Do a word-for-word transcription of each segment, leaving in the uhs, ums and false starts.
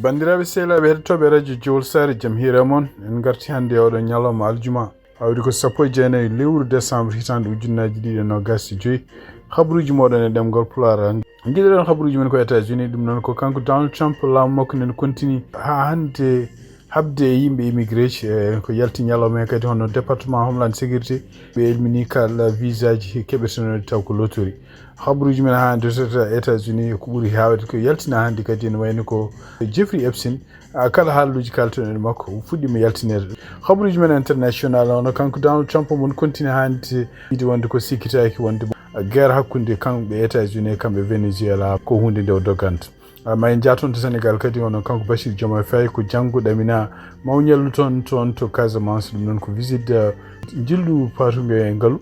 Banndiraaɓe sehilaaɓe heɗotooɓe radio Jowol Saare, jam hiire mon. En ngarti hannde e oɗo ñalawma aljuma, awdi ko sappo e jeenayi lewru décembre hitaande ujunnaaji ɗiɗi e noogaas e joyi. Habruuji mooɗon e ɗemngal Pulaar. Njiɗoɗen habruuji men ko États-Unis, ɗum noon ko kanko Donald Trump, laamu makko nen kontini haa hannde haɓde e yimɓe immigré ji, e ko yalti ñalawma he kadi hono département Homeland Sécurité, ɓe elmini kala visa ji keɓetenooɗi taw ko lotori. Habruuji men haa hannde to États-Unis ko ɓuri heewde ko yaltina hannde kadi ene wayno ko Jeffrey Epstein, a, kala haalluuji kaltoɗen e makko fuɗɗiima yaltineede. Habruuji men international, hono kanko Donald Trump mon kontini hannde wiide wonde ko sikkitaaki wonde guerre hakkunde kamɓe États-Unis e kamɓe Venezuela ko huunde nde o doganta. A, ma en njah toon to Sénégal kadi, hono kanko Bassirou Diomaye Faye ko janngo ɗamina maw ñallu toon, toon to Casamance, ɗum noon ko visite, a, njillu paatungo e ngalu.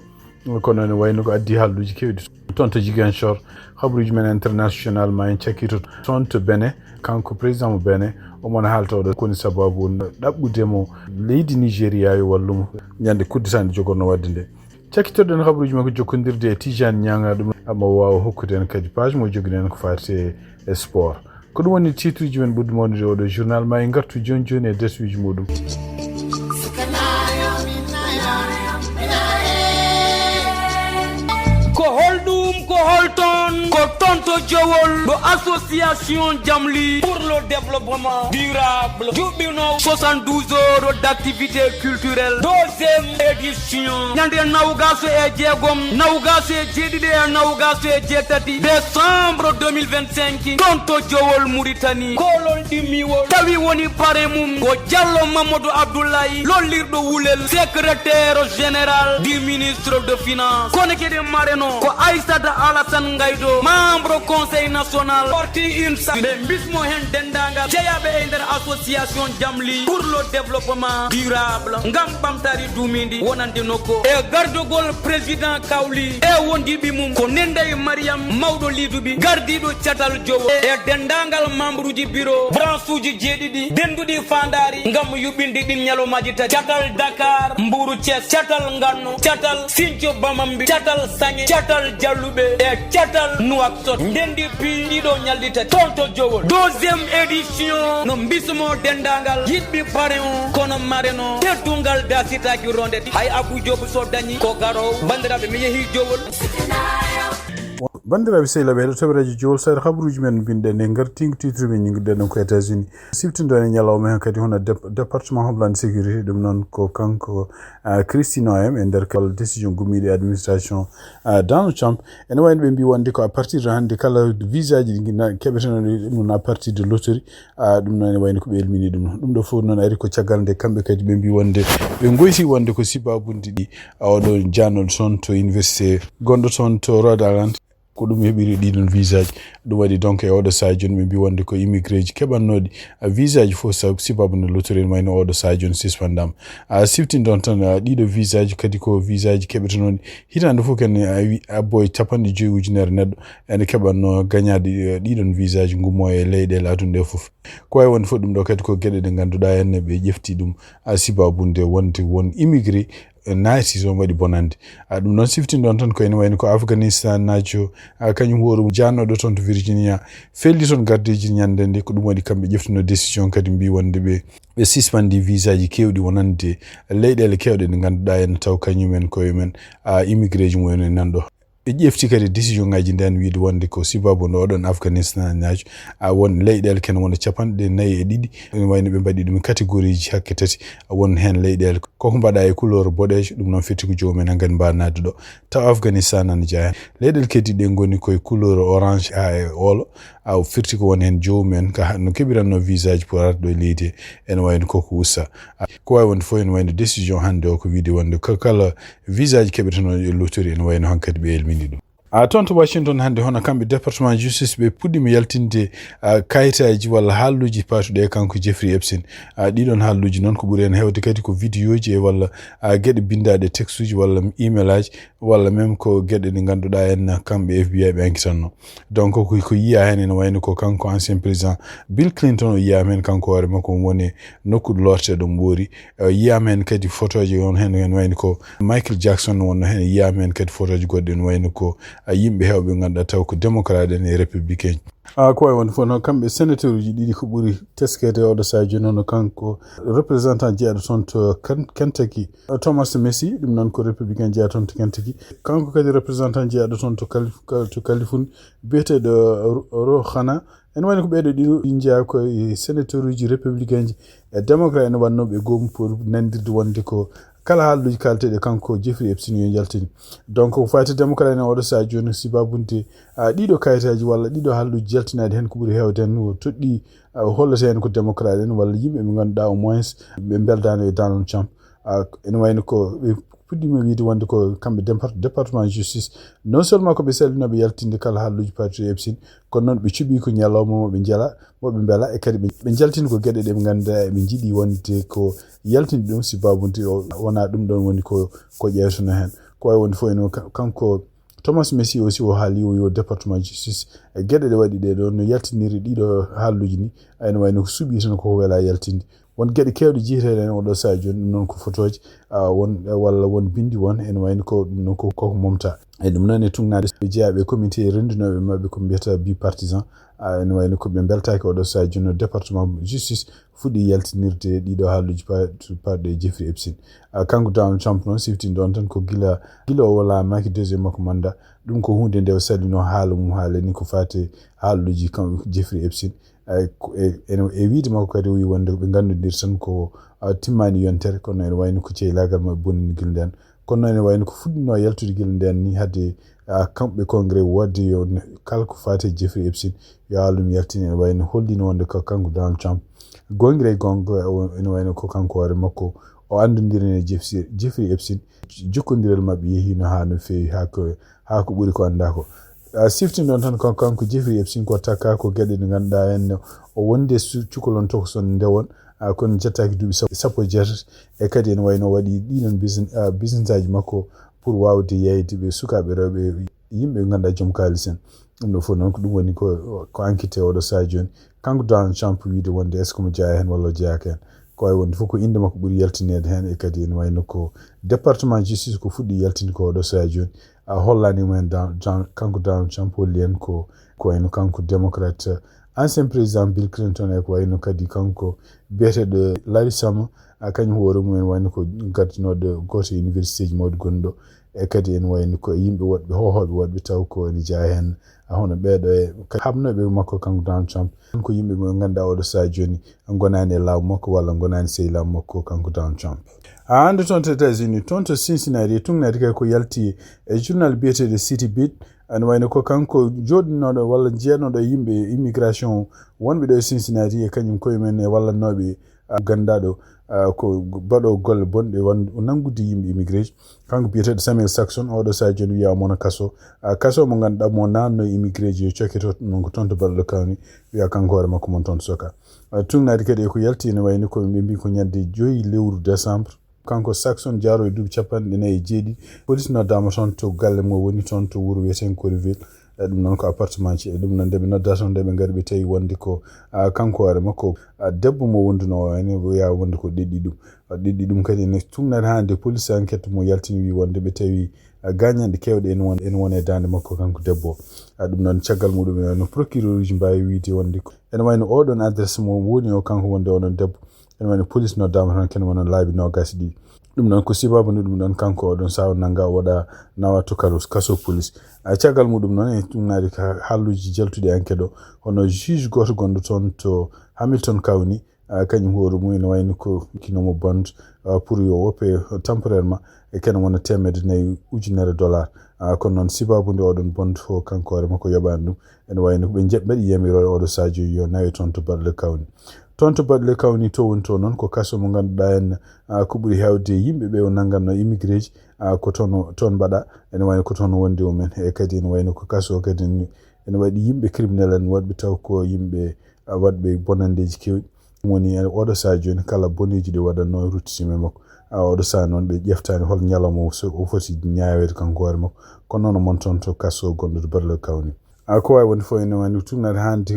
Kono ene wayno ko addi haalluuji keewɗi toon to Ziguinchor. Habruuji men international ma en cakkito toon to Benin, kanko président mo Benin, omona haalta oɗo koni sababu ɗaɓɓude mo leydi Nigéria yo wallu mo ñande kudditaande jogorno waɗde nde. Cakkitoɗen habruuji makko jokkondirde e Tijane Niang, ɗum amma o waawa hokkude en kadi page mo jogiɗen ko faati e sport. Ko ɗum woni titre uji men ɓurɗi mawnude oɗo journal, ma en ngartu jooni jooni e datuuji muɗum. Ko holɗum, ko holton? Ko toon to Jowol, ɗo association Jamli pour le développement durable juɓɓino soixante-douze heures d'activité culturelle, deuxième édition, ñande nawgaso e jeegom, nawgaso e jeeɗiɗi e nawgaso e jeetati décembre deux mille vingt-cinq, toon to Jowol, Mauritanie. Kolol ɗimmiwol tawi woni parrain mum ko Diallo Mamadou Abdoulaye, lollirɗo Wulel, secrétaire général du ministre de Finance. Kono kadi marraine o ko Aissata Alassane Ngaydo, membre conseil national parti UNSA. Ɓe mbismo heen denndaangal jeyaaɓe e nder association Jamli pour le développement durable, ngam ɓamtaare duumiindi wonande nokku e gardagol président Kawli e wondiiɓe mum ko Nendey Mariam, mawɗo liiduɓe, gardiiɗo catal Jowol, e denndaangal membre uji bureau branche uji jeeɗiɗi dennduɗi faandaari ngam yuɓɓinde ɗin ñalawmaaji tati: catal Dakar, Mbuuru Thiès, catal Nganno, catal Sinthiou Bamambé, catal Sañe, catal Jalluɓe e catal Nouakchott. Ndenndi piyi ɗiɗo ñalɗi tati toon to Jowol. Deuxième édition, no mbismo denndaangal yiɗɓe parrain o, kono marraine o teddungal dasitaaki ronde. Hay Abou Diop so dañi ko garoowo. Banndiraaɓe, mi yehii Jowol. Banndiraaɓe sehilaaɓe heɗotooɓe radio Jowol Saare, habruuji men mbinɗen e ngartiingo titre men ñinnguɗen ɗum ko États-Unis. Siftindo en e ñalawma heen kadi hono dep-, département Homeland Sécurité, ɗum noon ko kanko, a, Kristi Noem e nder kala décision gummiiɗo e administration, a, Donald Trump. Ene wayno ɓe mbii wonde ko à partir de hannde kala visa ji ɗi na-, keɓetenooɗi ɗum noon à partir de loterie, a, ɗum noon ene wayno ko ɓe elmini ɗum. Ɗum ɗo fof noon ari ko caggal nde kamɓe kadi ɓe mbii wonde ɓe ngoyti wonde ko sibaabundi ɗi, a, oɗo jahnooɗo toon to université gonɗo toon to Rhode Island. Ko ɗum heɓiri ɗiɗon visa ji. Ɗum waɗi donc e oɗo sahaa jooni ɓe mbii wonde ko immigré ji keɓannooɗi, a, visa ji fof sa-, sibaabundi loterie ene wayno oɗo sahaa jooni sispandaama. A, siftinɗon tan, a, ɗiɗo visa ji kadi ko visa ji keɓetenooɗi. Hitaande fof ken a wi-, abbo e capanɗe joyi ujunere neɗɗo ene keɓatno gañaade, e, ɗiɗon visa ji ngummo e leyɗeele aduna ɗe fof. Ko wawi wonde fof ɗum ɗo kadi ko geɗe ɗe ngannduɗaa henne ɓe ƴefti ɗum, a, sibaabude wonde won immigré, e, naati toon waɗi bonande. A, ɗum noon siftinɗon tan ko ene wayno ko Afghanistan naajo, a, kañum hoore mum jahnooɗo toon to Virginia, felli toon gardeeji ñande nde, ko ɗum waɗi kamɓe ƴeftuno décision kadi mbii wonde ɓe, ɓe sispandi visa ji keewɗi wonande leyɗeele keewɗe ɗe ngannduɗaa henne taw kañumen koye men, a, immigré ji mumen en nan ɗo. Ɓe ƴefti kadi décision ngaji nden wiide wonde ko sibabu no oɗon Afghanistan naajo, a, won leyɗeele ken wona capanɗe nayi e ɗiɗi, ene wayno ɓe mbaɗi ɗum catégorie ji hakke tati, a, won heen leyɗeele koko mbaɗa e couleur boɗeejo, ɗum noon firti ko joomum en hankkadi mbawa naatde ɗo. Taw Afghanistan ana jeyaa heen. Leyɗeele keddiiɗe ɗe ngoni koye couleur orange haa e oolo, a, firti ko won heen joomum en ka ha-, no keɓiranno visa ji pour arde ɗo e leydi he, ene wayno koko usta. A, ko wawi wonde fof ene wayno décision hannde o ko wiide wonde ko kala visa ji keɓetenooɗi e loterie ene wayno hankkadi ɓe elmini ɗum. A, toon to Washington hannde, hono kamɓe département justice ɓe puɗɗiima yaltinde, a, kayitaaji walla haalluuji paatuɗi e kanko Jeffrey Epstein. A, ɗiɗon haalluuji noon ko ɓuri heen heewde kadi ko vidéo ji e walla, a, geɗe binndaaɗe, texte uji walla email aji walla même ko geɗe ɗe ngannduɗaa en kamɓe F B I ɓe enkitanno. Donc ko, ko yiyaa heen ene wayno ko kanko ancien président Bill Clinton o yiyaama heen kanko hoore makko omo woni nokku ɗo lorte ɗo Mboori. E, yiyaama heen kadi photoji on heen, heen wayno ko Michael Jackson wonno heen, yiyaama heen kadi photoji goɗɗi en wayno ko, a yimɓe heewɓe ngannduɗaa taw ko démocrate en e républicain. A ko wawi wonde fof noon kamɓe sénateur uji ɗiɗi ko ɓuri teskede oɗo saha jooni hono kanko représentant jeyaɗo toon to Ken- Kentucky, Thomas Massie, ɗum noon ko républicain jeyaɗo toon to Kentucky. Kanko kadi représentant jeyaɗo toon to Kalif- to Californie biyeteɗo Ro- Ro Khanna. Ene wayno ko ɓeeɗo ɗiɗo ɗi jeyaa ko e sénateur uji républicain ji e démocrate ene wannoo ɓe goomu pour nandirde wonde ko kala haalluuji kalteɗe kanko Jeffrey Epstein yo njaltin. Donc ko fayti démocrate ene oɗo saha jooni sibabunde a ɗiɗo kayitaji walla ɗiɗo haalluuji jaltinaɗi heen ko ɓuri heewde heen o toɗɗi a hollata heen ko démocrate en walla yimɓe ɓe ngannduɗaa au moins ɓe mbeldaano e Donald Trump. A ene wayno ko ɓe puɗɗiima wiide wonde ko kamɓe départ- département justice non seulement ko ɓe sallinooɓe yaltinde kala haalluuji parti Epstein kono noon ɓe cuɓii ko ñalawma mo ɓe njala mo ɓe mbela e kadi ɓe ɓe njaltini ko geɗe ɗe ɓe ngannduɗaa eɓe njiɗi wonde ko yaltinde ɗum sibabunde o wonaa ɗum ɗoon woni ko ko ƴeewtono heen. Ko wawi wonde fof ene ka- kanko Thomas Massie aussi o haali o yo département justice e geɗe ɗe waɗi ɗe ɗo no yaltiniri ɗiɗo haalluuji ni ene wayno ko suuɓi tan koko wela yaltinde. Won geɗe kewɗe jeyteɗe heen oɗo saha jooni ɗum noon ko fotooji a won walla won bindi won ene wayno ko ɗum noon ko koko momta. E ɗum noon e tugnaade ɓe jeyaɓe e comité renndinooɓe maɓɓe ko mbiyata bipartisan a ene wayno ko ɓe mbeltaaki oɗo saha jooni no département justice fuɗɗi yaltinirde ɗiɗo haalluuji pa- parɗe Jeffrey Epstein. A kanko Donald Trump noon siftinde on tan ko gila gila o laamaaki deuxième makko mandat ɗum ko huunde nde o salino haala mum haalani ko faati haalluuji kan Jeffrey Epstein. E, e, e wiide makko kadi o wi wonde ɓe nganndodiri tan ko a, timmaani yontere kono ene wayno ko ceylaagal maɓɓe bonnini gila nden kono noon ene wayno ko fuɗɗino yaltude gila nden ni hadde a, kamɓe congrès wadde yo ne- kala ko faati e Jeffrey Epstein yo haalum yaltine ene wayno hollino wonde ko kanko Donald Trump gongira e gonga o- ene wayno ko kanko hoore makko o anndodirani e Jeffrey Jeffrey Epstein jokkondiral maɓɓe yehiino haa no feewi haa ko haa ko ɓuri ko anndaa ko. A sifti noon tan kan kanko Jeffrey Epstein ko takka ko geɗe ɗe ngannduɗaa heen o wonde su- cukalon tokoson ndewon a kono jettaaki duuɓi sappo sappo e jeetati e kadi ene wayno waɗi ɗiɗon business aji makko pour waawde yeyde ɓe sukaaɓe rewɓe yimɓe ɓe ngannduɗaa joom kaalis en. Ɗum ɗo fof noon ko ɗum woni ko ko enquête oɗo saha jooni kanko Donald Trump wiide wonde est ce que mo jeyaa heen walla o jeyaaka heen. Ko wawi wonde fof ko innde makko ɓuri yaltineede heen e kadi ene wayno ko département justice ko fuɗɗi yaltinde ko oɗo saha jooni a hollani mumen Dan- Dan- kanko Donald Trump holli en ko ko wayno kanko démocrate ancien président Bill Clinton e ko wayno kadi kanko biyeteɗo Larry Sanger a kañum hoore mumen wayno ko gardinoɗo goto e université ji mawɗi gonɗo e kadi ene wayno ko yimɓe woɗɓe hohoɓe woɗɓe taw ko ene jeya hen a hono ɓeeɗo e haɓnoɓe makko kanko Donald Trump ko yimɓe mo ganduɗa oɗo saha joni gonani e laamu makko walla gonani sey laamu makko kanko Donald Trump. A hannde toon to États-Unis toon to Cincinnati e tuŋnaaɗi kay ko yalti e journal biyeteeɗo City Beat ene wayno ko kanko jooɗinooɗo walla jeyanooɗo e yimɓe immigration wonɓe ɗo e Cincinnati e kañum koye men e wallannooɓe gannduɗo ko baɗo golle bonɗe won nanngude yimɓe immigré kanko biyeteeɗo Samuel Saxon oɗo saha joni wiya mono kaso kaso mo ngannduɗaa mo nanno immigré ji yo cokke to ɗum noon ko toon to baɗɗo kawni wiya kanko hoore makko mon toon soka. Tuŋnaaɗi kadi e ko yalti ene wayni ko ɓe mbi ko ñande joyi lewru décembre kanko Saxon jaaro e duuɓi capanɗe nayi e jeeɗiɗi police noddaama toon to galle mo woni toon to wuro wiyeten Corryville. E ɗum noon ko appartement ci e ɗum noon nde ɓe nodda toon nde ɓe ngari ɓe tawi wonde ko kanko hoore makko debbo mo wonduno o ene wiya wonde ko ɗeɗɗi ɗum ɗeɗɗi ɗum kadi ene tuŋnata haa nde police enquête mo yaltini wi wonde ɓe tawi gañanɗe kewɗe ene won ene won e dande makko kanko debbo. Ɗum noon caggal muɗum ene wayno procureur uji mbawi wiide wonde ene wayno oɗon adresse mo woni o kanko wonde oɗon debbo ene wayno police noddaama tan kene wona laabi nogas e ɗiɗi. Ɗum noon ko sibabu nde ɗum ɗon kanko oɗon sawo nanga o waɗa nawa to kaso police. Caggal muɗum noon e tuŋnaaɗi halluuji jaltuɗi enquête o hono juge gooto gonɗo toon to Hamilton County kañum hoore mum ene wayno ko kinomo bond pour yo woppe temporairement e kene wona teemedde nayi ujunere dollar. Kono noon sibabu nde oɗon bond o kanko hoore makko yoɓani ɗum ene wayno ko ɓe mbaɗi yamiroore oɗo sadio yo nawe toon to Butler County. Toon to Butler County to woni to noon ko kaso mo ngannduɗaa en ko ɓuri heewde yimɓe ɓe o nannganno immigré ji ko toon toon mbaɗa ene wayno ko toon wonde mumen e kadi ene wayno ko kaso kadi ene waɗi yimɓe criminel en waɗɓe taw ko yimɓe waɗɓe bonandeeji keewɗi. Ɗum woni oɗo saha jooni kala boneeji ɗi waɗatno ruttitima e makko oɗo saha noon ɓe ƴeftani hol ñalawma o foti ñaaweede kanko hoore makko kono noon mon toon to kaso gonɗo to Butler County. Ko wawi wonde fof ene wayno tuŋnade hannde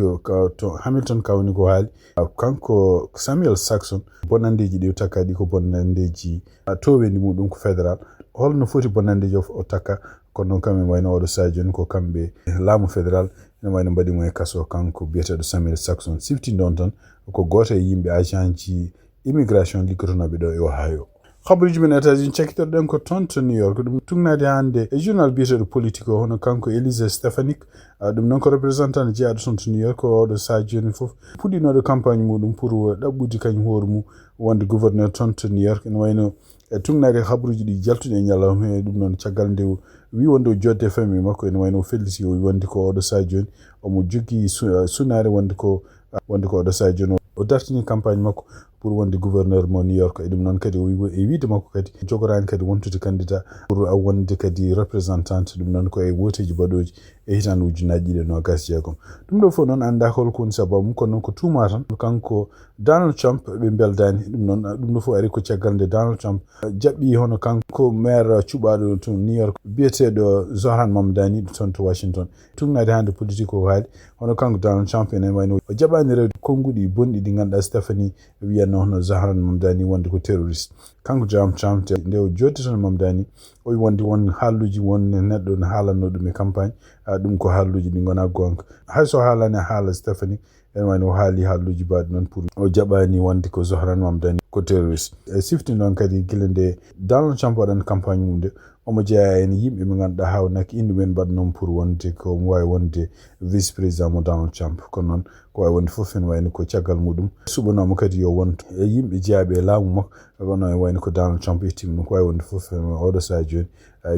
to Hamilton County ko haali kanko Samuel Saxon bonandeeji ɗi o takkaɗi ko bonandeeji towendi muɗum ko fédéral holno foti bonandeeji o takka Kono noon kamɓe wayno oɗo sadio ni ko kamɓe laamu fédéral ene wayno mbaɗi mo e kaso kanko biyeteeɗo Samuel Saxon. Siftinde on tan ko gooto e yimɓe agent ji immigration liggotonooɓe ɗo e Ohio. Habaruuji men États-Unis cakkitoɗen ko toon to New York, ɗum tugnaade hannde e journal biyeteeɗo Politico, hono kanko Elise Stefanik. Ah, ɗum noon ko représentant jeyaaɗo toon to New York, ko oɗo sadio ni fof puɗɗinooɗo campagne muɗum pour ɗaɓɓude kañum hoore mum wonde gouverneur toon to New York. Ene wayno e tugnaade habaruuji ɗi jaltuɗi e ñalawma he ɗum noon caggal nde wi wonde o jodde famille makko, ene wayno o felliti o wi wonde ko oɗo sadio ni omo jogii su- sunaare wonde ko wonde ko oɗo sadio ni o dartini campagne makko pour wonde gouverneur mo New York. E ɗum noon kadi o wi e wiide makko kadi jogoraani kadi wontude candidat pour wonde kadi représentant, ɗum noon ko e wooteeji baɗooji e hitaande ujunnaji ɗiɗi e noogas jeegom. Ɗum ɗo fof noon annda holko woni sababu mum, kono noon ko tuuma tan kanko Donald Trump ɓe mbeldaani. Ɗum noon ɗum ɗo fof ari ko caggal nde Donald Trump jaɓɓi hono kanko maire cuɓaaɗo to New York biyeteeɗo Zohran Mamdani ɗo toon to Washington. Tugnaade hannde politique o haali hono kanko Donald Trump ene wayno o jaɓaani rewde konnguɗi bonɗi ɗi ngannduɗaa Stephanie wiyatno hono Zohran Mamdani wonde ko terroriste. Kanko Donald Trump nde o jooɗi toon Mamdani o wi wonde won haalluuji won neɗɗo ne haalanno ɗum e campagne, a ɗum ko haalluuji ɗi ngonaa goonga. Hay so haalaani haala Stephanie ene wayno o haali haalluuji baɗi noon pour o jaɓaani wonde ko Zohran Mamdani ko terroriste. E sifti noon kadi gila nde Donald Trump waɗan campagne mum nde omo jeyaa heen yimɓe ɓe ngannduɗaa haawnaaki innde mumen mbaɗa noon pour wonde ko omo waawi wonde vice président mo Donald Trump. Kono noon ko waawi wonde fof ene wayno ko caggal muɗum suɓanooma kadi yo won e yimɓe jeyaaɓe e laamu makko, kono e wayno ko Donald Trump yettiima ɗum. Ko waawi wonde fof ene oɗo sahaa jooni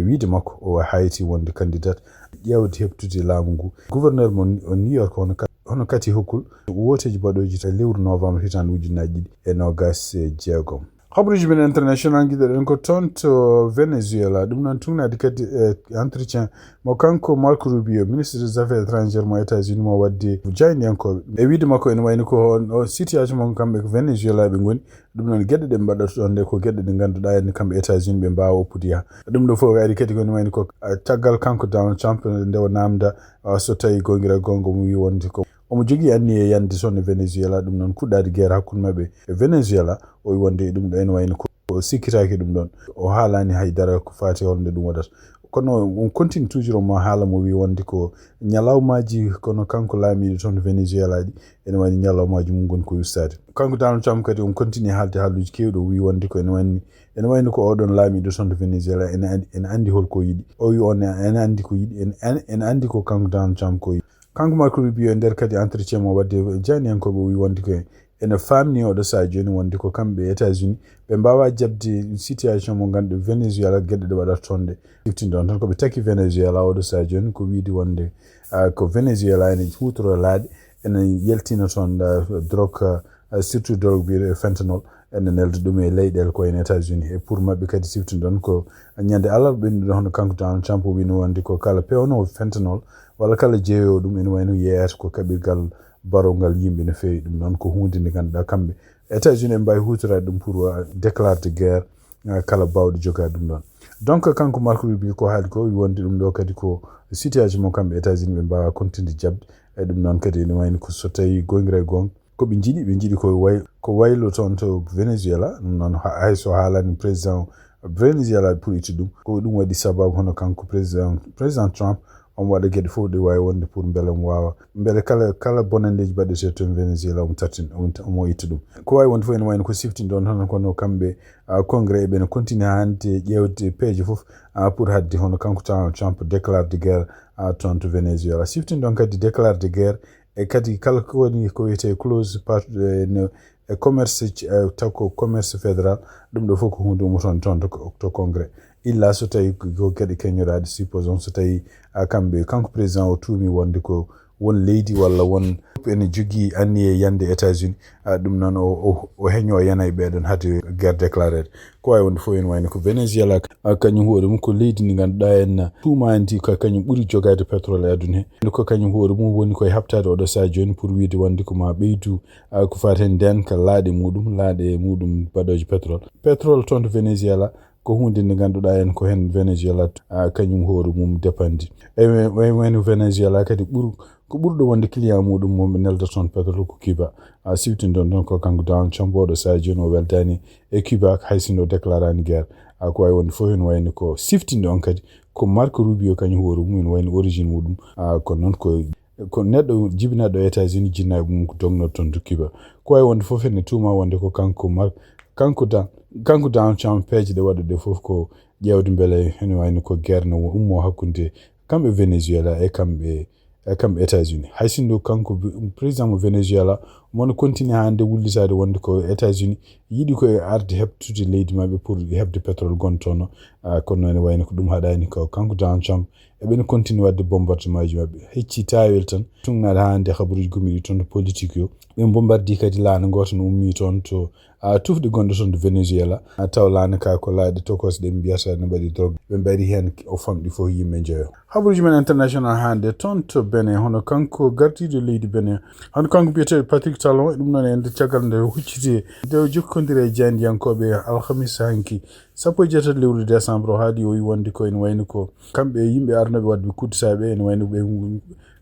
wiide makko o hayti wonde candidat ƴeewde heɓtude laamu ngu. Gouverneur mo New York hono hono Kathy Hochul wooteeji baɗooji e lewru novembre hitaande ujunnaji ɗiɗi e noogas e jeegom. Habaruuji men international ngiɗoɗen ko toon to Venezuela. Ɗum noon tugnaade kadi e entretien mo kanko Marco Rubio, ministre des affaires étrangères mo États-Unis mo waɗde jaayndiyankooɓe. E wiide makko ene wayno ko situation mo kamɓe ko Venezuela ɓe ngoni. Ɗum noon geɗe ɗe mbaɗata ɗon nde ko geɗe ɗe ngannduɗaa en kamɓe États-Unis ɓe mbaawa oppude yaha. Ɗum ɗo fof ari kadi ko ene wayno ko caggal kanko Donald Trump nde o naamda so tawi goongira goonga mo wi wonde ko omo jogii anniye yande toon e Venezuela, ɗum noon fuɗɗaade guerre hakkunde maɓɓe e Venezuela. O wi wonde ɗum ɗo ene wayno ko o sikkitaaki ɗum ɗon. O haalaani hay dara ko faati holnde ɗum waɗata. Kono on continue toujours omo haala mo wi wonde ko ñalawmaaji kono kanko laamiiɗo toon Venezuela ɗi ene wayno ñalawmaaji mum ngoni ko ustaade. Kanko Donald Trump kadi on continue haalde haalluuji keewɗi o wi wonde ko ene wayni ene wayno ko oɗon laamiiɗo toon to Venezuela ene andi holko yiɗi. O wi on ene andi ko yiɗi ene andi ko kanko Donald Trump ko yiɗi. Kanko Marco Rubio e nder kadi entretien mo wadde jaayndiyankooɓe o wi wonde ko ene faamni oɗo sahaa jooni wonde ko kamɓe États-Unis ɓe mbaawa jaɓde situation mo ngannduɗaa Venezuela geɗe ɗe waɗata toon ɗe. Siftinde on tan ko ɓe taki Venezuela oɗo sahaa jooni ko wiide wonde ko Venezuela ene huutoro laaɗe ene yaltina toon drogue, surtout drogue biyeteeɗo fentanyl ene nelda ɗum e leyɗeele ko wayno États-Unis. E pour maɓɓe kadi siftinde on ko ñande alarba ɓennuɗo hono kanko Donald Trump o wino wonde ko kala peewnoowo fentanyl walla kala jeeyoowo ɗum ene wayno yeeyata ko kaɓirgal barongal yimɓe no feewi. Ɗum noon ko huunde nde ngannduɗaa kamɓe États-Unis ɓe mbaawi huutoraade ɗum pour déclarde guerre kala baawɗo jogaade ɗum ɗon. Donc kanko Marco Rubio ko haali ko wi wonde ɗum ɗo kadi ko situation mo kamɓe États-Unis ɓe mbaawa continude jaɓde. E ɗum noon kadi ene wayno ko so tawi goongira e goonga ko ɓe njiɗi ɓe njiɗi ko way ko waylo toon to Venezuela. Ɗum noon hay so haalaani président Venezuela pour itti ɗum ko ɗum waɗi sababu hono kanko président président Trump omo waɗa geɗe fof ɗe waawi wonde pour mbele omo waawa mbele kala kala bonanndeeji baɗɗeteeɗi toon Venezuela omo tartin omo itta ɗum. Ko waawi wonde fof ene wayno ko siftinde on hono kono kamɓe congrès eɓe no continue hannde ƴeewde peeje fof pour haɗde hono kanko Donald Trump déclarde guerre toon to Venezuela. Siftinde on kadi déclarde guerre e kadi kala ko woni ko wiyetee clause par e commerce taw ko commerce fédéral. Ɗum ɗo fof ko huunde ummotoonde toon to congrès illa so tawi ko geɗe keñoraaɗe supposons so tawi kamɓe kanko président o tuumi wonde ko won leydi walla won ene jogii anniye yande États-Unis. Ɗum noon o heño yana e ɓeɗon haade guerre déclarée. Ko wawi wonde fof ene wayno ko Venezuela kañum hoore mum ko leydi ndi ganduɗa en tuumandi ko kañum ɓuuri jogade pétrole e aduna he. Ko kañum hoore mum woni koye habtade oɗo saha joni pour wiide wonde ko ma ɓeydu ko fati hen ndenka laaɗe muɗum laaɗe muɗum baɗoje pétrole. Pétrole toon to Venezuela ko hunde nde ganduɗa en ko hen Venezuela kañum hoore mum dépandi. Eyyi wayno Venezuela kadi ɓur ko ɓurɗo wonde client muɗum moɓe nelda toon pétrole ko Cuba. A siftinde on ɗon ko kanko Donald Trump oɗo saha joni o weldani e Cuba hay sinno déclarani guerre. A ko wawi wonde fof hen wayno ko siftinde on kadi Ko Marco Rubio kañum hoore mum ene wayno origine muɗum, ah, kono noon ko, ko neɗɗo jibinaaɗo États-Unis, jinnaaɓe mum ko dogno toon to Cuba. Ko wawi wonde fof ene tuuma wonde ko kanko Mar-, kanko Dan-, kanko Donald Trump, peeje ɗe waɗa ɗe fof ko ƴeewde mbele ene wayno ko guerre no ummo hakkunde kamɓe Venezuela e kamɓe, e kamɓe États-Unis. Hay sinno kanko bi-, président mo Venezuela, mono continue hannde wullitaade wonde ko États-Unis yiɗi ko e arde heɓtude leydi maɓɓe pour heɓde pétrole gontono. Ah, kono noon ene wayno ko ɗum haɗaani ko kanko Donald Trump. Eɓen continue waɗde bombardement ji maɓɓe. Hecci taawel tan, tugnaade haa hannde habaruuji gommiɗi toon to politique yo. Ɓe bombardi kadi laana gooto no ummii toon to, ah, tufɗe gonɗe toon to Venezuela. Ah, taw laana ka ko laaɗe tokos ɗe mbiyata no mbaɗi drogue. Ɓe mbaɗi heen o famɗi fof yimɓe njoyo. Habaruuji men international hannde toon to Benin, hono kanko gardiiɗo leydi Benin, hono kanko biyeteeɗo Patrick Talon, e ɗum noon e nder caggal nde hucciti nde o jokkondiri e jaayndiyankooɓe alhamis hanki, sappo e jeetati lewru décembre, o haali o wi wonde ko ene wayno ko kamɓe yimɓe arnooɓe waɗde coup d'État ɓe, ene wayno ɓe,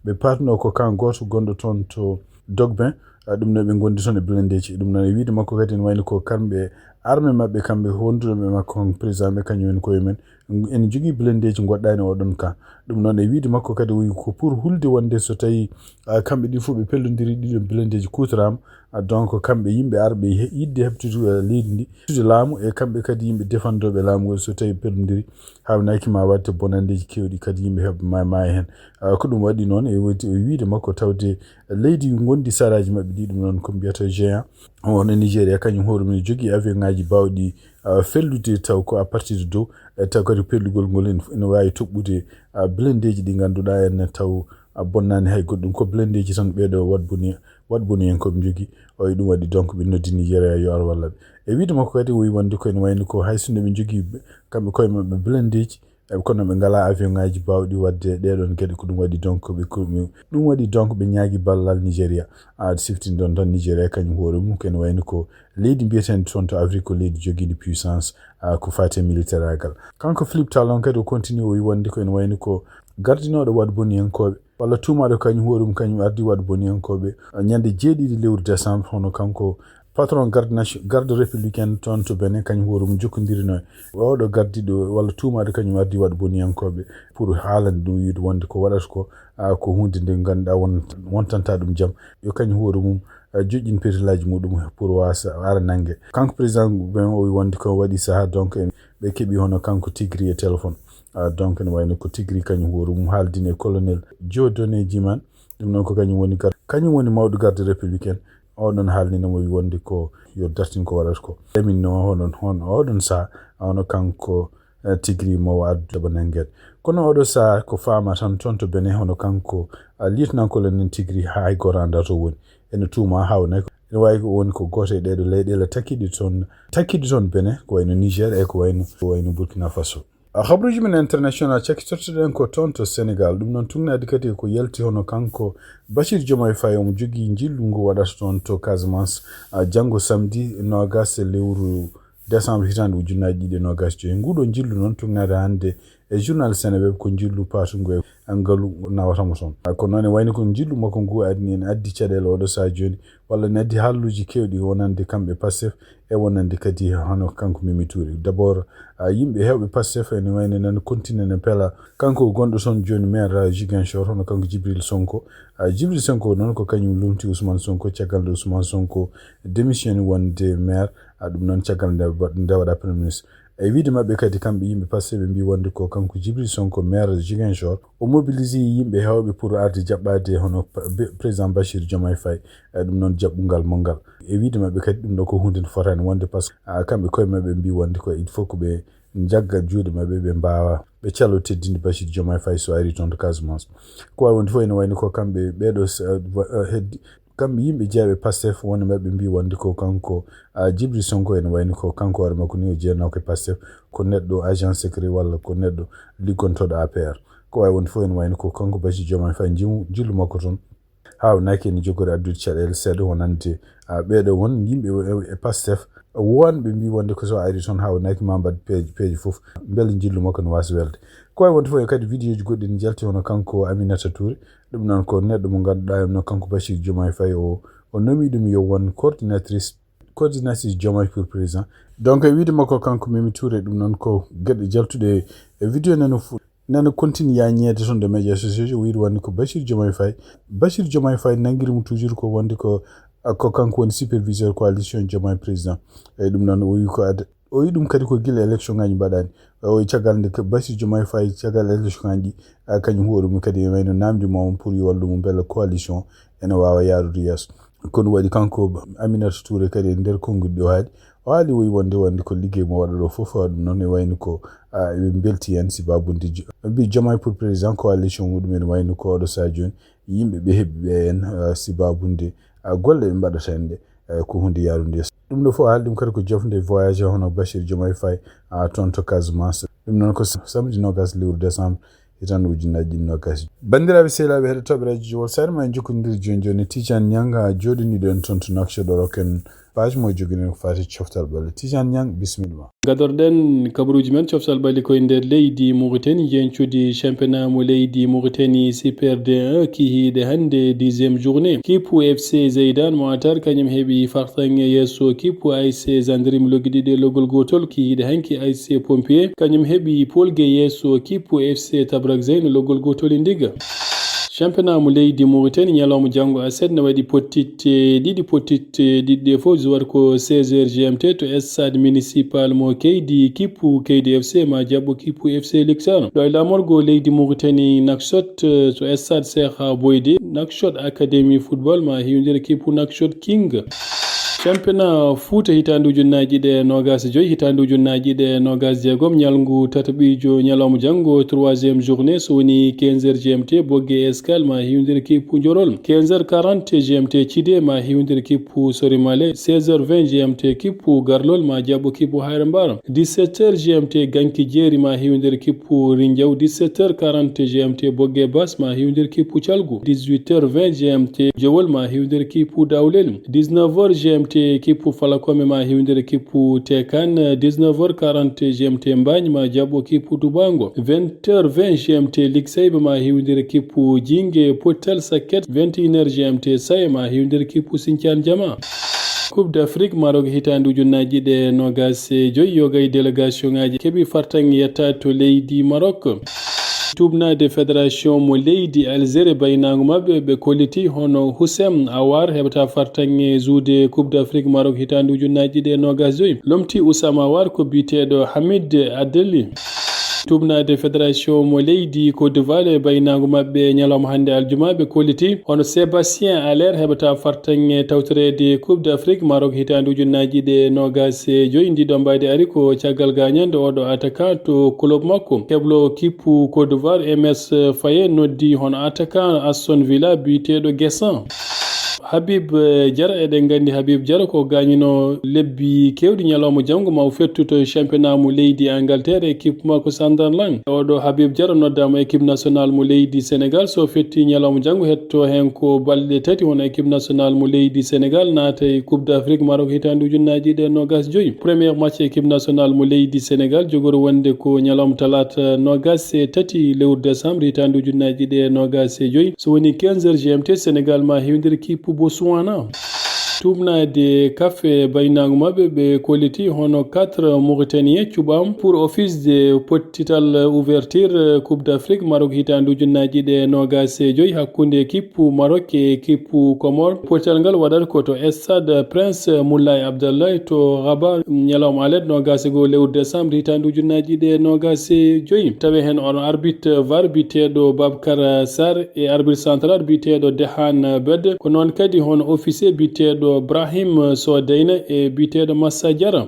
ɓe paatno ko camp gooto gonɗo toon to Dogben. Ah, ɗum noon ɓe ngondi toon e blendeeji. Ɗum noon e wiyde makko kadi ene wayno ko kamɓe armée maɓɓe, kamɓe wonduɓe e makko, on président ɓe, kañum en koye men, ene jogii blendeeji goɗɗaani oɗon camp. Ɗum noon e wiyde makko kadi o wi ko pour hulde wonde so tawi, ah, kamɓe ɗi fof ɓe pellondiri, ɗiɗon blendeeji kuutoraama, ah, donc kamɓe yimɓe arɓe he-, yiɗde heɓtude, ah, leydi ndi, heɓtude laamu, e kamɓe kadi yimɓe defandooɓe laamu ngol, so tawi pellondiri, haawnaaki ma waɗde bonanndeeji keewɗi, kadi yimɓe heɓa ma-, maaya heen. Ah, ko ɗum waɗi noon e wiyde, e wiyde makko tawde leydi ngondi saraaji maɓɓe ɗi, ɗum noon ko mbiyata géant, wonno Nigéria, kañum hoore mum jogii avion ŋaaji baawɗi, ah, fellude taw ko à partir de dow, e taw kadi pellugol ngol ene, ene waawi toɓɓude, ah, blendeeji ɗi ngannduɗaa en taw, ah, bonnaani hay goɗɗum. Ko blendeeji tan ɓeeɗo waɗboni, waɗboniyankooɓe njogii. O wi ɗum waɗi donc ɓe noddi Nigéria yo ar walla ɓe. E wiyde makko kadi o wi wonde ko ene wayno ko hay sinno ɓe njogii kamɓe koye maɓɓe blendeeji, e kono ɓe ngalaa avion ŋaaji baawɗi waɗde ɗeeɗoon geɗe, ko ɗum waɗi donc ɓe ko-, ɗum waɗi donc ɓe ñaagi ballal Nigéria. Aad siftinɗon tan Nigéria kañum hoore mum ko ene wayno ko leydi mbiyeteendi toon to Afrique ko leydi jogiindi puissance, ah, ko faati e militaire agal. Kanko Philippe Talon kadi o continue o wi wonde ko ene wayno ko gardinooɗo waɗboniyankooɓe walla tuumaaɗo kañum hoore mum kañum ardi waɗboniyankooɓe, ah, ñande jeeɗiɗi lewru décembre, hono kanko patron garde nation-, garde républicaine toon to Benin, kañum hoore mum jokkondirino e oɗo gardiiɗo walla tuumaaɗo kañum ardi waɗboniyankooɓe pour haalande ɗum, wiide wonde ko waɗata ko, ah, ko huunde nde ngannduɗaa won-, wontanta ɗum jam. Yo kañum hoore mum, ah, joƴƴin petilaaji muɗum pour waasa ara nannge. Kanko président Benin o wi wonde ko waɗi sahaa, donc, en, ɓe keɓi hono kanko Tigri e téléphone. Ah, donc, ene wayno ko Tigri kañum hoore mum haaldini e colonel Dieudonné Djimane. Ɗum noon ko kañum woni gar-, kañum woni mawɗo garde républicaine. Oɗon haalnino mo wonde ko yo dartin ko waɗata ko. Emin no hono, hono oɗon sahaa, hono kanko, eh, Tigri mo addu ɗo nanngeede. Kono oɗo sahaa ko faama tan toon to Benin, hono kanko, ah, lieutenant colonel Tigri, haa hay gooto anndaa to woni. Ene tuuma haawnaaki. Ene waawi ko woni ko gooto e ɗeeɗo leyɗeele takkiiɗe toon, takkiiɗe toon Benin, ko wayno Niger e ko wayno, ko wayno Burkina Faso. A, habaruuji men international cakkitortoɗen ko toon to Sénégal. Ɗum noon tugnaade kadi ko yalti hono kanko Bassirou Diomaye Faye, omo jogii njillu ngu waɗata toon to Casamance, a, janngo samedi noogaas e lewru décembre hitaande ujunnaaji ɗiɗi e noogaas e joy. Nguɗo njillu noon tugnaade hannde e journal Seneweb ko njillu paatungu e ngalu nawata mo toon. A, ko noon e wayno ko njillu makko ngu adni en addi caɗeele oɗo sahaa jooni, walla ne addi haalluuji keewɗi wonande kamɓe Pastef, e wonande kadi hono kanko Mimi Touré. D'abord, a, yimɓe heewɓe Pastef ene wayno nan continue ne pela. Kanko gonɗo toon jooni maire, a, Ziguinchor, hono kanko Djibril Sonko. A, Djibril Sonko noon ko kañum lumti Ousmane Sonko, caggal nde Ousmane Sonko démissionné wonde maire, a, ɗum noon caggal nde wa-, nde waɗa premier ministre. E wiyde maɓɓe kadi kamɓe yimɓe Pastef ɓe mbii wonde ko kanko Djibril Sonko maire Ziguinchor, o mobilisé yimɓe heewɓe pour arde jaɓɓaade hono pa-, be-, président Bassirou Diomaye Faye. E ɗum noon jaɓɓungal mo ngal. E wiyde maɓɓe kadi ɗum ɗo ko huunde nde fotaani wonde, par ce que, a, kamɓe koye maɓɓe mbii wonde ko il faut ko ɓe njagga juuɗe maɓɓe, ɓe mbaawa, ɓe calo teddinde Bassirou Diomaye Faye so ari toon to Casamance. Ko waawi wonde fof ene wayno ko kamɓe ɓeeɗo s-, a, heddi, kamɓe yimɓe jeeɓe Pastef wonde maɓɓe mbii wonde ko kanko, a, Djibril Sonko ene wayno ko kanko hoore makko ni o jeyanoo ko e Pastef, ko neɗɗo agent secret walla ko neɗɗo liggontooɗo A P R. Ko waawi wonde fof ene wayno ko kanko Bassirou Diomaye Faye njimu-, njillu makko toon. Haawnaaki ene jogori addude caɗeele seeɗa wonande, a, ɓeeɗo won yimɓe e, e Pastef wonɓe mbii wonde ko so ari toon haawnaaki ma mbaɗ peeje, peeje fof. Mbele njillu makko ne waasa welde. Ko waawi wonde fof e kadi vidéo ji goɗɗi ne njalti hono kanko Aminata Touré. Ɗum noon ko neɗɗo mo ngannduɗaa ɗum noon kanko Bassirou Diomaye Faye o, o nomi ɗum yo won coordinatrice, coordinatrice Diomaye pour président. Donc e wiyde makko kanko Mimi Touré ɗum noon ko geɗe jaltuɗe e vidéo nano fu-, Nana continue ya ñeede toon de média sociaux ji, o wiiri wonde ko Bassirou Diomaye Faye. Bassirou Diomaye Faye nanngiri mo toujours ko wonde ko, ko kanko woni superviseur coalition Diomaye président. Eyyi, ɗum noon o wi ko ad-, o wi ɗum kadi ko gila élection ngaji mbaɗaani. O wi caggal nde ko Bassirou Diomaye Faye caggal élection ngaji ɗi, a, kañum hoore mum kadi ene wayno namdi mo pour yo wallu mum mbela coalition ene waawa yaarude yeeso. Kono waɗi kanko Aminata Touré kadi e nder konngol ɗi o haali, o haali o wi wonde, wonde ko liggey mo waɗa ɗo fof, ɗum noon e wayno ko, a, eɓe mbelti heen sibaabude jo-, mbi Diomaye pour président coalition muɗum ene wayno ko oɗo sahaa jooni yimɓe ɓe heɓi ɓe heen, a, sibaabude, a, golle ɗe mbaɗata heen ɗe, a, ko hunde yaarunde yeeso. Ɗum ɗo fof haali ɗum kadi ko jofnde voyage hono Bassirou Diomaye Faye, a, toon to Casamance. Ɗum noon ko sa-, samedi noogaas lewru décembre. Hitande ujunnaji ɗiɗi noogaas. Banndiraaɓe sehilaaɓe heɗotooɓe radio Jowol, saare ma en jokkondir jooni jooni. Tidiane Niang, a, jooɗiniiɗo en toon to Nouakchott, o rokka en page mo joginen ko faati coftal ɓalli. Tidiane Niang, bisimilla ma. Gadorɗen kabaruuji men coftal ɓalli koye nder leydi Mauritanie, jencudi championnat mo leydi Mauritanie Super D un, kihiiɗe hannde dixième journée. Kippu F C Zeydan mo Atar kañum heɓi fartaŋŋe yeeso kippu A S C Gendarme loggi ɗiɗi e loggol gootol. Kihiiɗe hanki A S C Pompier kañum heɓi polge yeeso kippu F C Tabrak Zayn loggol gootol e ndiga. Championnat mo leydi Mauritanie ñalawma janngo aset ne waɗi pottitte ɗiɗi, pottitte ɗiɗi ɗe fof joueur ko seize heures G M T to stade municipal mo Keydi, kippu Keydi F C ma jaɓɓo kippu F C Luxor. Ɗo e laamorgo leydi Mauritanie Nouakchott, eh, to stade Cheikh Boydi, Nouakchott Academy Football ma hiwndira kippu Nouakchott King. Championnat Fouta hitaande ujunnaaji ɗiɗi e noogaas e joy, hitaande ujunnaaji ɗiɗi e noogaas e jeegom, ñalngu tataɓiijo ñalawma janngo, troisième journée, so woni quinze heures G M T, Boggee Escale ma hiwndira kippu Njorol. Quinze heures quarante G M T, Cidee ma hiwndira kippu Sorimale. Seize heures vingt G M T, kippu Garlol ma jaɓɓo kippu Hayre Mbar. Dix-sept heures G M T, Ganki Jeeri ma hiwndira kippu Rinjaw. Dix-sept heures quarante G M T, Boggee Bas ma hiwndira kippu Calgu. Dix-huit heures vingt G M T, Jowol ma hiwndira kippu Dawlel. Dix-neuf heures G M T, kippu Falakome ma hiwndira kippu Tekan. Dix-neuf heures quarante G M T, Mbaañ ma jaɓɓo kippu Dubango. Vingt heures vingt G M T, Likseyba ma hiwndira kippu Jinge Potel Sakket. Vingt et une heures G M T, Saye ma hiwndira kippu Sincaan Jama. Coupe d'Afrique Maroc hitaande ujunnaaji ɗiɗi e noogaas e joy, yoga e délégation ngaaji keɓi fartaŋŋe yetta to leydi Maroc. Tuubnaade fédération mo leydi Algérie, baynaango maɓɓe ɓe kolliti hono Houssem Aouar heɓata fartaŋŋe jouer Coupe d'Afrique Maroc hitaande ujunnaaji ɗiɗi e noogaas e joy. Lomti Houssem Aouar ko biyeteeɗo Hamid Adeli. Tuubnaade fédération mo leydi Côte d'Ivoire e baynaango maɓɓe ñalawma hannde aljuma ɓe kolliti hono Sébastien Haller heɓata fartaŋŋe tawtoreede Coupe d'Afrique Maroc hitaande ujunnaaji ɗiɗi e noogaas e joy. Ndi ɗo mbaydi ari ko caggal gañande oɗo attaquant to club makko. Heblo kippu Côte d'Ivoire, M S Faye noddi hono attaquant Aston Villa biyeteeɗo Guessant. Habib, eh, Diarra, eɗen nganndi Habib Diarra ko gaañuno lebbi keewɗi. Ñalawma janngo ma o fettu to championnat mo leydi Angleterre, équipe makko Sunderland. Oɗo Habib Diarra noddaama équipe nationale mo leydi Sénégal. So fetti ñalawma janngo hetto heen ko balɗe tati hono équipe nationale mo leydi Sénégal naata e Coupe d'Afrique Maroc hitaande ujunnaaji ɗiɗi e noogaas e joy. Premier match équipe nationale mo leydi Sénégal jogori wonde ko ñalawma talaata noogaas e tati lewru décembre hitaande ujunnaaji ɗiɗi e noogaas e joy. So woni quinze heures G M T, Sénégal ma hiwndira kippu Botswana. Tuubnaade kafe baynaango maɓɓe ɓe kolliti hono quatre Mauritanien cuɓaama pour office de pottital ouverture Coupe d'Afrique Maroc hitaande ujunnaaji ɗiɗi e noogaas e joy hakkunde kippu Maroc e kippu Comore. Pottital ngal waɗata ko to stade Prince Moulay Abdallah to Rabat ñalawma alet noogaas e goo lewru décembre hitaande ujunnaaji ɗiɗi e noogaas e joy. Tawi heen on arbitre var biyeteeɗo Babacar Sarr e arbitre central biyeteeɗo Dehan Bed, ko noon kadi hono officier biyeteeɗo Brahim Sodeyna e biyeteeɗo Massa Diarra.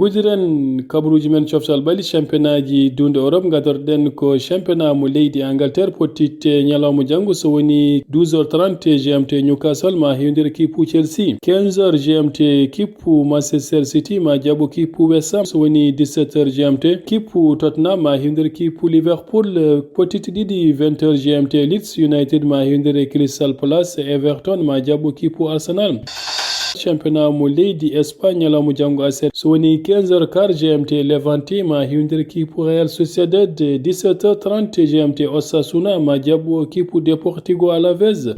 Nguddiren kabaruuji men coftal ɓalli championnat ji duunde Europe, ngadorɗen ko championnat mo leydi Angleterre, pottitte ñalawma janngo, so woni douze heures trente G M T, Newcastle ma hiwndira kippu Chelsea. Quinze heures G M T, kippu Manchester City ma jaɓɓo kippu West Ham, so woni dix-sept heures G M T, kippu Tottenham ma hiwndira kippu Liverpool. Pottitte ɗiɗi, vingt heures G M T, Leeds United ma hiwndira Crystal Palace, Everton ma jaɓɓo kippu Arsenal. Championnat mo leydi Espagne ñalawma janngo aset, so woni quinze heures quart G M T, Levante ma hiwndira kippu Real Sociedad. Dix-sept heures trente G M T, Osasuna ma jaɓɓo kippu Deportivo Alaves.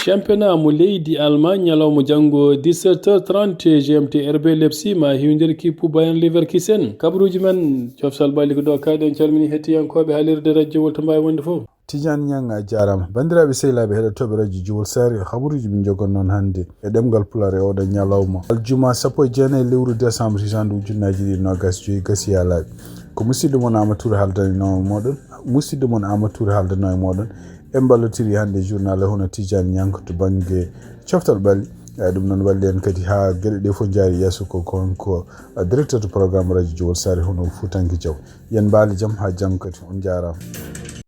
Championnat mo leydi Allemagne, ñalawma janngo, dix-sept heures trente, G M T R B Leipzig ma hiwdir kippu Bayern Leverkusen. Kabaruuji men, coftal ɓalli ko ɗo kadi. En calmini hettiyankooɓe haalirde radio Wolta Mbawi wonde fof. Tidiane Niang, a jaaraama. Banndiraaɓe sehilaaɓe heɗotooɓe radio Jowol Sare, kabaruuji min njogon noon hannde e ɗemngal Pulaar e oɗo ñalawma aljuma sappo e jeenayi lewru décembre, hitaande ujunnaaji ɗiɗi e noogaas joyi gasi yalaaɓe. Ko musidɗo mon Amadou Touré haaldanoo e mooɗon. Musidɗo mon Amadou Touré haaldanoo e mooɗon. En mballotiri hannde journal e hono Tidiane Niang to bannge coftal ɓalli. E ɗum noon walli en kadi haa geɗe ɗe fof njaari yeeso ko kanko, eh, directeur de programme radio Jowol Sare hono Fuutanke Diaw. Yen mbaali jam haa janngo kadi. On njaaraama.